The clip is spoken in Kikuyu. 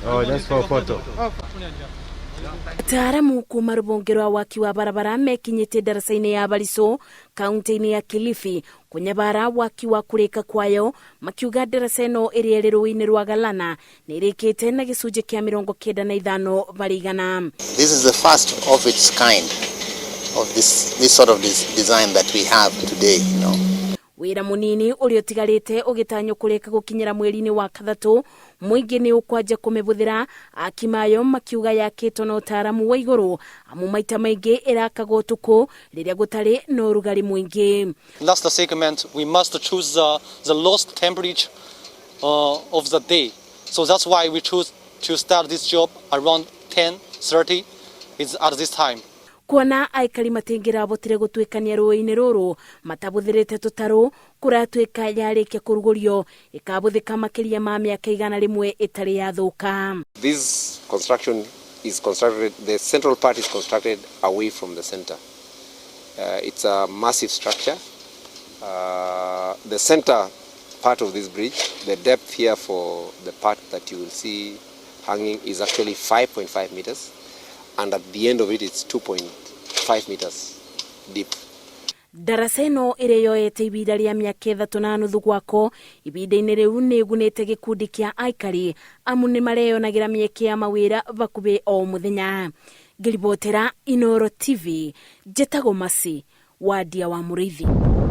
Oh, just for photo. Ataaramu kuma rũhonge rwa waki wa barabara mekinyĩtie ndaraca-inĩ ya Barisũ, kaunti-inĩ ya Kilifi, kũnyabara waki wa kũrĩka kwayo, makiuga ndaraca ĩno ĩrĩa ĩrĩ rũĩ-inĩ rwa Galana nĩ ĩrĩkĩte na gĩcunjĩ kĩa 95 harĩ igana. This is the first of its kind of this sort of design that we have today. Wĩra mũnini ũrĩa ũtigarĩte ũgĩtanywo kũrĩka gũkinyĩra mweri-inĩ wa kathatũ, mũingĩ nĩ ũkwanja kũmĩhũthĩra. Aki mayo makiuga yakĩtwo na ũtaaramu wa igũrũ, amu maita maingĩ ĩrakagwo ũtukũ rĩrĩa gũtarĩ na ũrugarĩ mũingĩ. Last segment, we must choose the lowest temperature of the day. So that's why we choose to start this job around 10:30. It's at this time. Kuona aikari matingĩrabotire gũtuĩkania rũĩ-inĩ rũrũ matabũthĩrĩte tũtarũ, kũratuĩka yarĩkia kũrugũrio ĩkabũthĩka makĩria ma mĩaka 100 ĩtarĩ yathũka. This construction is constructed, the central part is constructed away from the center. It's a massive structure. The center part of this bridge, the depth here for the part that you will see hanging is actually 5.5 meters, and at the end of it, it's 2.5 meters deep. Ndaraca ĩno ĩrĩa yoete ibinda rĩa mĩaka 3.5 gwako, ibinda-inĩ rĩu nĩ ĩgunĩte gĩkundi kĩa aikari, amu nĩ mareyonagĩra mĩeke ya mawĩra bakubĩ o mũthenya. Ngĩribotera Inoro TV, njĩtagwo Masi Wadia wa Mũrĩithi.